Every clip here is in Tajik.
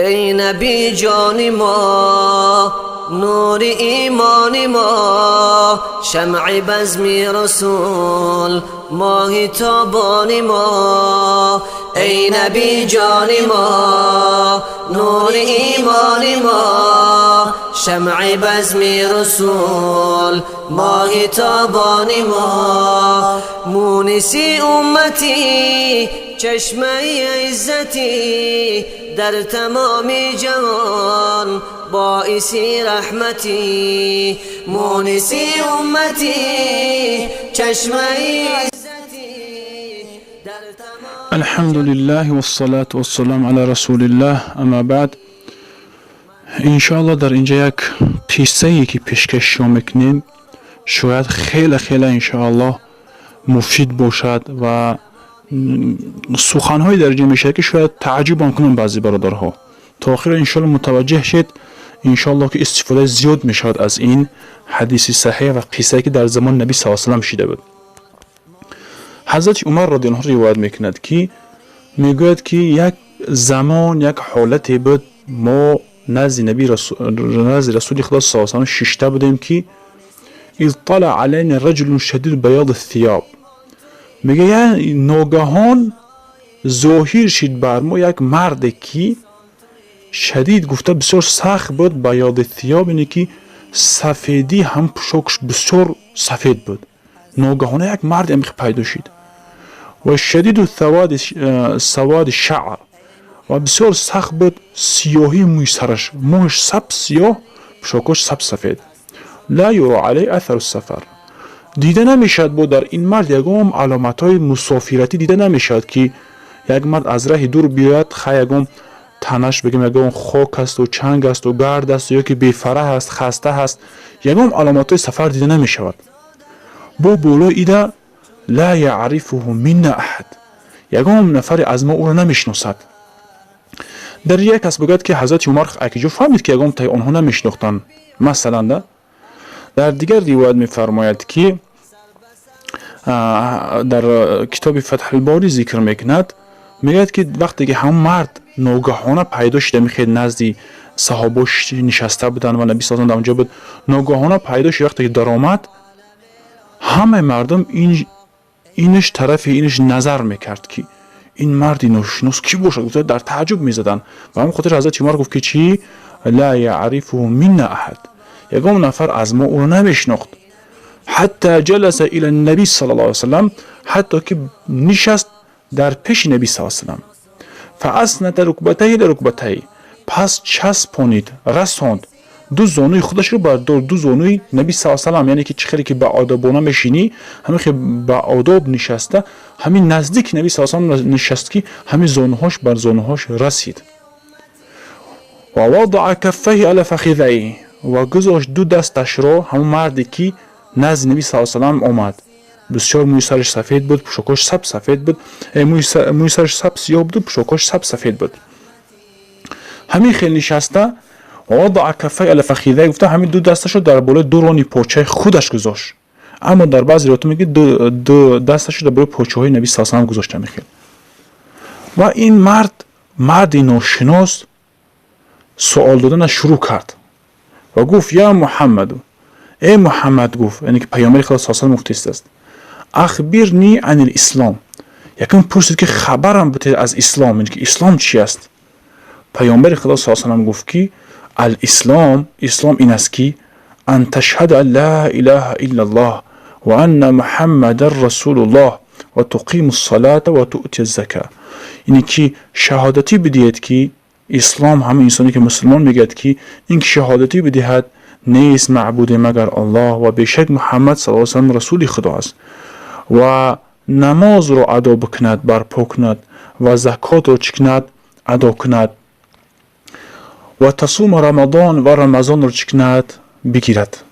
Эй Набӣ ҷони мо, нури имони мо, шамъи базми Расул, моҳи тобони мо. Эй Набӣ ҷони мо, нури имони мо, шамъи базми Расул, моҳи тобони мо. Муниси умматӣ, чашмаи иззатӣ, дар тамоми ҷаҳон боиси раҳматӣ. Муниси умматӣ, чашмаи иззатӣ, дар тамоми الحمد لله والصلاة والسلام على رسول الله، أما بعد. Иншоалло, дар инҷа як қиссае, ки пешкаш шумо мекунем, шояд хеле хеле, иншоаллоҳ, муфид бошад ва суханҳое дар инҷа мешавад, ки шояд тааҷҷубам кунанд баъзе бародарҳо. То охира, иншоалло, мутаваҷҷеҳ шед. Иншоалло, ки истифодаи зиёд мешавад аз ин ҳадиси саҳеҳ ва қиссае, ки дар замони Наби с салам шида буд. Ҳазрати Умар радиаллоҳу ривоят мекунад, ки мегӯяд, ки як замон як ҳолате буд, мо назди наби, назди Расули Худо с салам шишта будем, ки اطلع علينا رجل شديد بياض الثياب. Мега, ногаҳон зоҳир шид бар мо як марде, ки шадид гуфта бисёр сахт буд, بياض الثياب, ине ки сафедӣ ҳам пӯшокш бисёр сафед буд. Ногаҳона як марде амихе пайдо шид. Ва شديد سواد الشعر, ва бисёр сахт буд сиёҳии мӯи сараш, мӯяш саб сиёҳ, пӯшокош саб сафед. لا يرى عليه أثر السفر. Дида намешавад бо дар ин мард ягон аломатҳои мусофиратӣ дида намешавад, ки як мард аз раҳи дур биёяд, хай, ягон танаш, бигем, ягон хок асту чанг асту гард асту ё ки бефараҳ аст, хаста ҳаст, ягон аломатҳои сафар дида намешавад. Бо болои ида لا يعرفه منا أحد, ягон нафаре аз мо ӯро намешиносад. Дар як кас бигӯяд, ки ҳазрати Умар акиҷо фаҳмид, ки ягон таи онҳо намешинохтанд, масалан? Да, дар дигар ривоят мефармояд, ки дар китоби Фатҳулборӣ зикр мекунад, мегӯяд, ки вақте ки ҳамон мард ногаҳона пайдо шида, мехед назди саҳобо нишаста буданд ва Наби с дар онҷо буд, ногаҳона пайдо шид. Вақте ки даромад, ҳамаи мардум инаш тарафи инаш назар мекард, ки ин марди ношинос кӣ бошад, гуфта дар тааҷҷуб мезаданд. Ба ҳамон хотир ҳазрати Умар гуфт, ки чӣ? لا يعرفه منا أحد, ягон нафар аз мо ӯро намешинохт. حتى جلس إلى النبي صلى الله عليه وسلم, ҳатто ки нишаст дар пеши Наби с салам. فأسند ركبتيه إلى ركبتيه, пас часпонид, расонд ду зонуи худашро бар ду зонуи Наби с салам, яъне ки чӣ хеле ки ба одобона мешинӣ, ҳамин хел ба одоб нишаста, ҳамин наздики Наби с салам нишаст, ки ҳамин зонуҳош бар зонуҳош расид. ووضع كفيه على فخذيه, ва гузошт ду дасташро. Ҳамон марде, ки назди Наби с салам омад, бисёр мӯи сараш сафед буд, пӯшокош саб сафед буд, мӯи сараш саб сиёҳ буду пӯшокош саб сафед буд. Ҳамин хел нишаста, وضع كفيه على فخذيه гуфта, ҳамин ду дасташро дар болои ду рони почаи худаш гузошт. Аммо дар баъзе ривоятҳо мегӯяд, ду дасташро дар болои почаҳои Наби с салам гузошта мехел. Ва ин мард, марди ношинос, суол додана шурӯъ кард ва гуфт: يا محمد, эй Муҳаммад, гуфт, яъне ки паёмбари Худо с салам гуфтааст: أخبرني عن الإسلام. Якум пурсид, ки хабарам бутед аз ислом, ки ислом чи аст. Паёмбари Худо с салам гуфт, ки الإسلام, ислом ин аст, ки أن تشهد أن لا إله إلا الله وأن محمدا رسول الله وتقيم الصلاة وتؤتي الزكاة. Ине ки шаҳодатӣ бидиҳед, ки ислом ҳама инсоне, ки мусулмон мегӯяд, ки ин ки шаҳодатӣ бидиҳад, нест маъбуде магар Аллоҳ ва бешак Муҳаммад с салам расули Худо аст, ва намозро адо бикунад, барпо кунад, ва закотро чӣ кунад? Адо кунад. وتصوم رمضان, ва Рамазонро чӣ кунад? Бигирад.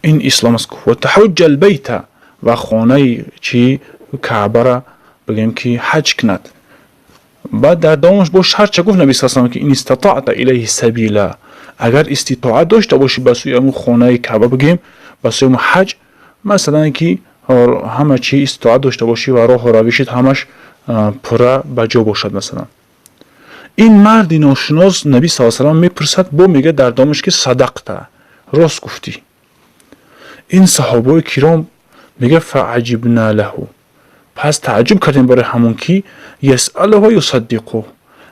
Ин ислом аст. وتحج البيت, ва хонаи чи, Каъбара, бигӯем, ки ҳаҷ кунад. Баъд дар давомаш бо шартча гуфт Наби с ки إن استطعت إليه سبيلا, агар иститоат дошта бошӣ ба сӯи ҳамун хонаи Каъба, бигӯем, ба сӯи ҳамун ҳаҷ, масалан, ки ҳама чи иститоат дошта бошӣ ва роҳу равишит ҳамаш пурра ба ҷо бошад, масалан. Ин марди ношинос Наби с салам мепурсад, бо мегӯяд дар домаш, ки صدقت, рост гуфтӣ. Ин саҳобаҳои киром мегӯяд: فعجبنا له, пас тааҷҷуб кардем барои ҳамон ки يسأله ويصدقه,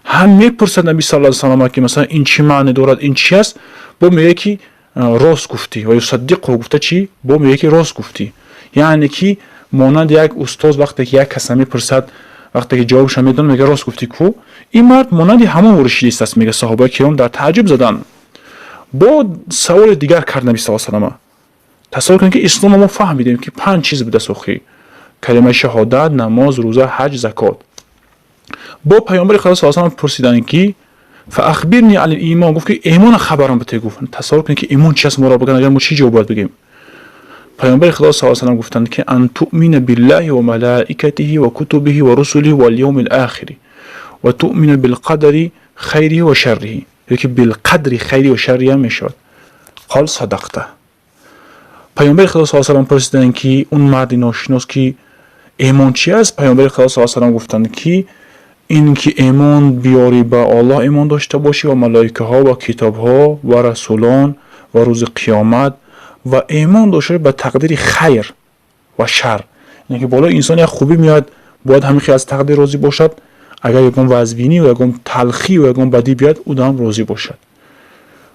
ҳам мепурсад Наби с салама, ки масалан ин чӣ маъне дорад, ин чи аст, бо мегӯяд, ки рост гуфтӣ. ويصدقه гуфта чӣ? Бо мегӯяд, ки рост гуфтӣ. Яъне ки монанд як устоз вақте ки як каса мепурсад, вақте ки ҷавобаша медонад, мегӯяд: «Рост гуфтӣ ку». Ин мард монанди ҳамон воришидист аст. Мега, саҳобаи киром дар тааҷҷуб заданд. Бо саволи дигар кард Наби с салама. Тасаввур кунед, ки ислома мо фаҳмидем, ки панҷ чиз будааст охӣ: калимаи шаҳодат, намоз, рӯза, ҳаҷ, закот. Бо Паёмбари Худо с салам пурсиданд, ки فأخبرني عن الإيمان, гуфт, ки имона хабарам бите, гуфт. Тасаввур кунед, ки имон чи аст, моро бигӯянд, агар мо чӣ ҷавоб бояд бигем? Паёмбари Худо с салам гуфтанд, ки أن تؤمن بالله وملائكته وكتبه ورسله واليوم الآخر وتؤمن بالقدر خيره وشره, ёки بالقدر خيره وشره ҳам мешавад. قال صدقت. Паёмбари Худо с салам пурсиданд, ки он марди ношинос, ки имон чи аст? Паёмбари Худо с салам гуфтанд, ки ин ки имон биёрӣ, ба Оллоҳ имон дошта бошӣ ва малоикаҳо ва китобҳо ва расулон ва рӯзи қиёмат ва имон дошта ба тақдири хайр ва шар. Яъне ки болои инсон як хубӣ меояд, бояд ҳамин хел аз тақдир розӣ бошад. Агар ягон вазбинӣ ва ягон талхӣ ва ягон бадӣ биёяд, ӯ ҳам розӣ бошад.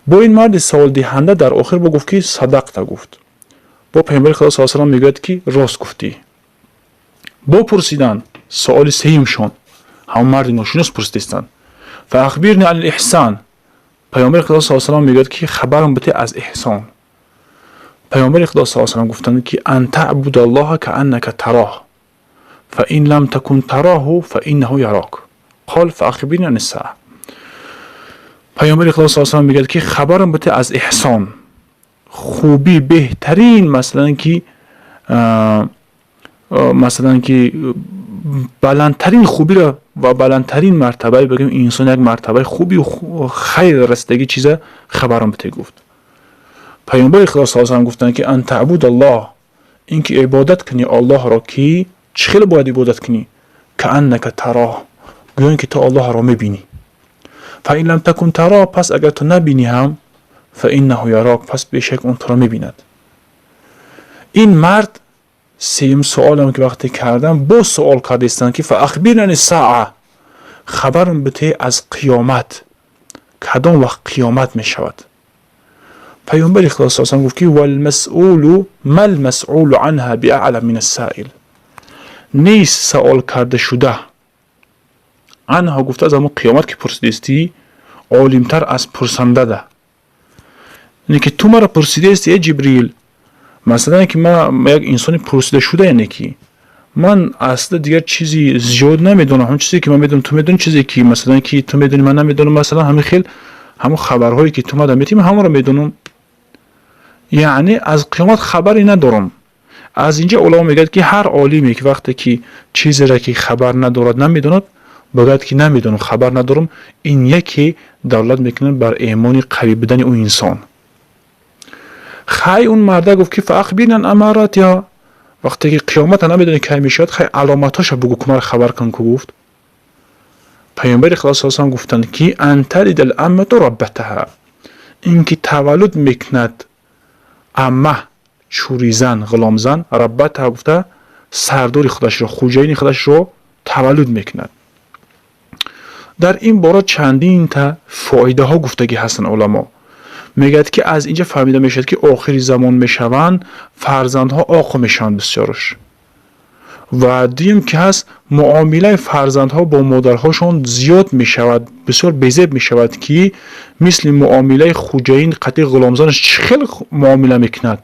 Бо ин марди саволдиҳанда дар охир бо гуфт, ки صدقت гуфт. Бо Паёмбари Худо с салам мегӯяд, ки рост гуфтӣ. Бо пурсиданд саволи сеюмшон, ҳамон марди ношинос пурсидистанд: فأخبرني عن الإحسان. Паёмбари Худо с салам мегӯяд, ки хабарам бите аз эҳсон. Паёмбари Худо с салам гуфтанд, ки أن تعبد الله كأنك تراه فإن لم تكن تراه فإنه يراك. قال فأخبرني عن الساعة. Паёмбари Худо с салам мегӯяд, ки хабарам бите аз эҳсон, хубӣ, беҳтарин, масалан ки баландтарин хубиро ва баландтарин мартабаи, бигӯем, инсон як мартабаи хуби хайр расидагӣ чиза хабарам бите, гуфт. Паёмбари Худо с салам гуфтанд, ки أن تعبد الله, ин ки ибодат кунӣ Оллоҳро. Ки чӣ хеле бояд ибодат кунӣ? كأنك تراه, гӯё ки ту Оллоҳро мебинӣ. فإن لم تكن تراه, пас агар ту набинӣ ҳам, فإنه يراك, пас бешак он туро мебинад. Ин мард сеюм суолам ки вақте кардам, боз суол кардистанд, ки فأخبرني عن الساعة, хабарам бите аз қиёмат, кадом вақт қиёмат мешавад? Паёмбари Худо с гуфт, ки والمسؤول ما المسؤول عنها بأعلم من السائل, нест савол карда шуда عنها гуфта аз ҳамон қиёмат ки пурсидистӣ, олимтар аз пурсандада. Яъне ки ту маро пурсидаисти, э Ҷибрил, масалан, ки ман як инсони пурсида шуда, яъне ки ман асла дигар чизи зиёд намедонам. Ҳамон чизе ки ман медонам, ту медонӣ, чизе ки масалан ки ту медонӣ, ман намедонам. Масалан, ҳамин хел ҳамон хабарҳое ки ту мада метӣ, ман ҳамонро медонам, яъне аз қиёмат хабаре надорам. Аз инҷа уламо мегӯяд, ки ҳар олиме ки вақте ки чизеро ки хабар надорад, намедонад, бигӯяд, ки намедонам, хабар надорам, ин яке далолат мекунад бар эмони қавӣ будани ӯ инсон. Хай, он марда гуфт, ки فأخبرني عن أماراتها, вақте ки қиёмата намедонӣ кай мешавад, хай, аломатҳоша бугӯ, ку маро хабар кун ку, гуфт. Паёмбари Худо с салам гуфтанд, ки أن تلد الأمة ربتها, ин ки таваллуд мекунад амма, чӯризан, ғуломзан, ربتها гуфта сардори худашро, хуҷаини худашро таваллуд мекунад. Дар ин бора чандинта фоидаҳо гуфтагӣ ҳастанд. Уламо мегӯяд, ки аз инҷа фаҳмида мешавад, ки охири замон мешаванд, фарзандҳо оқ мешаванд бисёраш. Ва дуюм ки ҳаст, муомилаи фарзандҳо бо модарҳошон зиёд мешавад, бисёр безеб мешавад, ки мисли муомилаи хуҷаин қатъи ғуломзанаш чӣ хел муомила мекунад.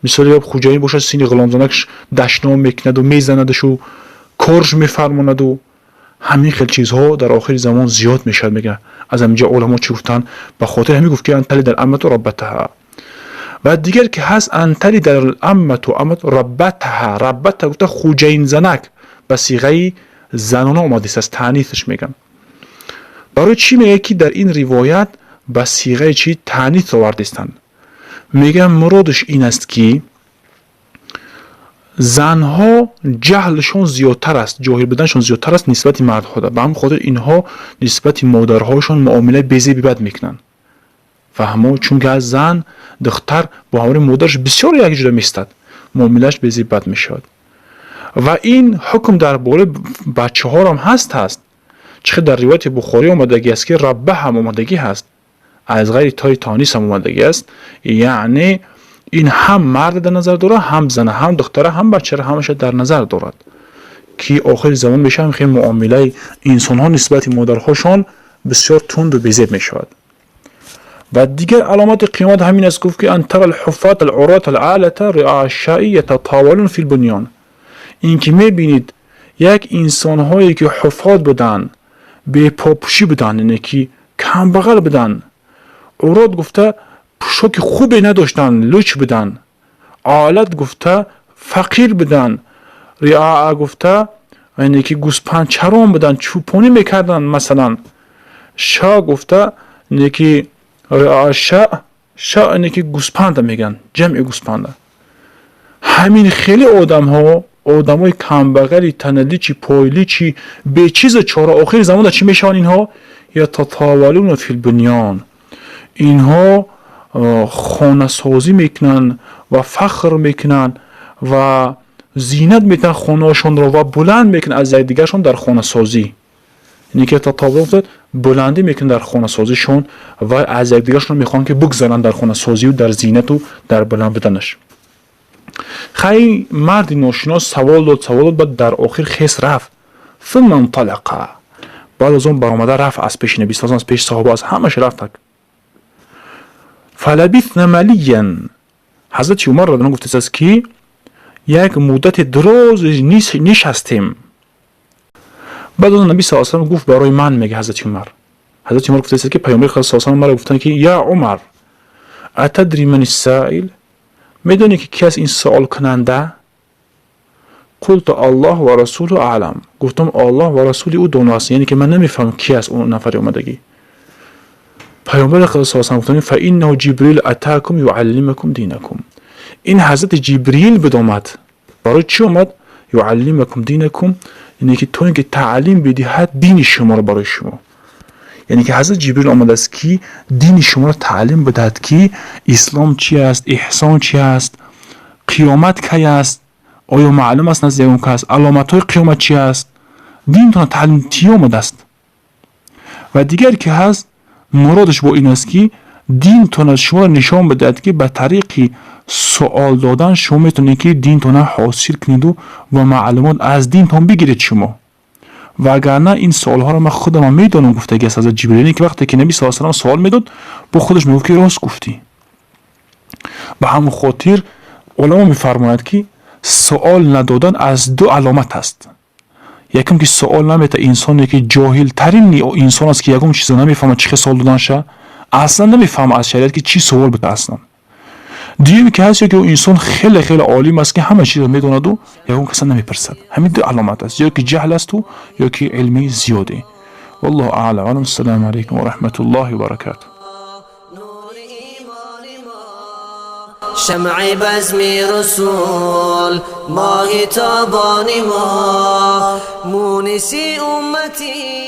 Мисоли хуҷаин бошад, сини ғуломзанакш дашном мекунаду мезанадашу корш мефармонаду ҳамин хел чизҳо дар охири замон зиёд мешавад, мегӯяд. Аз ҳаминҷа уламо чӣ гуфтанд? Ба хотири ҳамин гуфт, ки أن تلد الأمة ربتها. Ва дигар ки ҳаст, أن تلد الأمة أمة ربتها, ربتها гуфта хуҷаинзанак ба сиғаи занона омадааст, аз таънисаш мегӯям. Барои чӣ мегӯяд, ки дар ин ривоят ба сиғаи чӣ таънис овардистанд? Мегӯям, муродаш ин аст, ки Занҳо ҷаҳлшон зиёдтар аст, ҷоҳил буданашон зиёдтар аст нисбати мардҳо. Ба ҳамин хотир инҳо нисбати модарҳошон муомилаи безеби бад мекунанд. Фаҳмо, чунки аз зан, духтар бо ҳамроҳи модараш бисёр якҷоя меистад, муомилааш безеби бад мешавад. Ва ин ҳукм дар бораи бачаҳорам ҳаст. Чӣ хел дар ривояти Бухорӣ омадагӣ аст, ки рабба ҳам омадагӣ ҳаст, аз ғайри тои таънис ҳам омадагӣ аст. Яъне ин ҳам мард дар назар дорад, ҳам зана, ҳам духтара, ҳам бачара, ҳамаша дар назар дорад, ки охири замон мешавад хеле муомилаи инсонҳо нисбати модарҳошон бисёр тунду безеб мешавад. Ва дигар аломати қиёмат ҳамин аст, гуфт, ки أن ترى الحفاة العراة العالة رعاء الشاء يتطاولون في البنيان. Ин ки мебинед як инсонҳое ки ҳуфот буданд, бепопӯшӣ буданд, яъне ки камбағал буданд, урот гуфта пӯшоки хубе надоштанд, луч буданд, олат гуфта фақир буданд, риаа гуфта яъне ки гӯспандчарон буданд, чӯпонӣ мекарданд масалан, ша гуфта яъне ки ша, ша яъне ки гӯспанда мегӯянд, ҷамъи гӯспанда. Ҳамин хеле одамҳо, одамои камбағали таналичи, пойличи, бечизу чора, охири замонда чӣ мешаванд инҳо? يتطاولون في البنيان. Инҳо хонасозӣ мекунанд ва фахр мекунанд ва зинат метиҳанд хонаҳошонро ва буланд мекунанд аз якдигаршон дар хонасозӣ. Яъне ки يتطاولون, буландӣ мекунанд дар хонасозишон ва аз якдигаршон мехоҳанд, ки бигзаранд дар хонасозию дар зинату дар баланд буданаш. Хай, марди ношинос савол дод, савол дод, баъд дар охир хес рафт. ثم انطلق, баъд аз он баромада рафт аз пеши наби, аз пеши саҳоба, аз ҳамаш рафт. فلبثنا مليا. Ҳазрати Умар радиаллоҳу гуфтааст, ки як муддати дароз нишастем. Баъд аз он наби с салам гуфт барои ман, мега ҳазрати Умар, ҳазрати Умар гуфтааст, ки паёмбари Худо с салам маро гуфтанд, ки يا عمر أتدري من السائل, медонӣ, ки ки аст ин суолкунанда? قلت الله ورسوله أعلم. Гуфтам, Аллоҳ ва расули ӯ доно аст, яъне ки ман намефаҳмам, ки аст он нафари омадагӣ. Паёмбари Худо с салам гуфтанд: فإنه جبريل أتاكم يعلمكم دينكم. Ин ҳазрати Ҷибриил буд, омад. Барои чӣ омад? يعلمكم دينكم, яъне ки то ин ки таълим бидиҳад дини шуморо барои шумо. Яъне ки ҳазрат Ҷибрил омадааст, ки дини шуморо таълим бидиҳад, ки ислом чи аст, эҳсон чи аст, қиёмат кай аст, оё маълум аст назди ягон кас, аломатҳои қиёмат чи аст, динтона таълим тӣ омадааст. Ва дигар ки ҳаст, муродаш бо ин аст, ки динтона шуморо нишон бидиҳад, ки ба тариқи суол додан шумо метавонед, ки динтона ҳосил кунеду ва маълумот аз динтон бигиред шумо. Вагарна ин суолҳоро ман худам медонам, гуфтагӣ аст ҳазрат Ҷибрил. Ки вақте ки наби с салам суол медод, бо худаш мегуфт, ки рост гуфтӣ. Ба ҳамон хотир уламо мефармояд, ки суол надодан аз ду аломат аст. Якум, ки суол намета инсоне, ки ҷоҳилтарин инсон аст, ки ягон чизо намефаҳмад, чӣ хел суол доданша аслан намефаҳмад аз шариат, ки чӣ суол буда аслан. Дуюме ки ҳаст, ё ки инсон хеле хеле олим аст, ки ҳама чизро медонаду ягон каса намепурсад. Ҳамин ду аломат аст: ё ки ҷаҳл асту, ё ки илми зиёде. والله أعلى وأعلم. السلام عليكم ورحمة الله وبركاته. نور ایمان ما، شمع بزم رسول، ماه تابان ما، مونس امتی.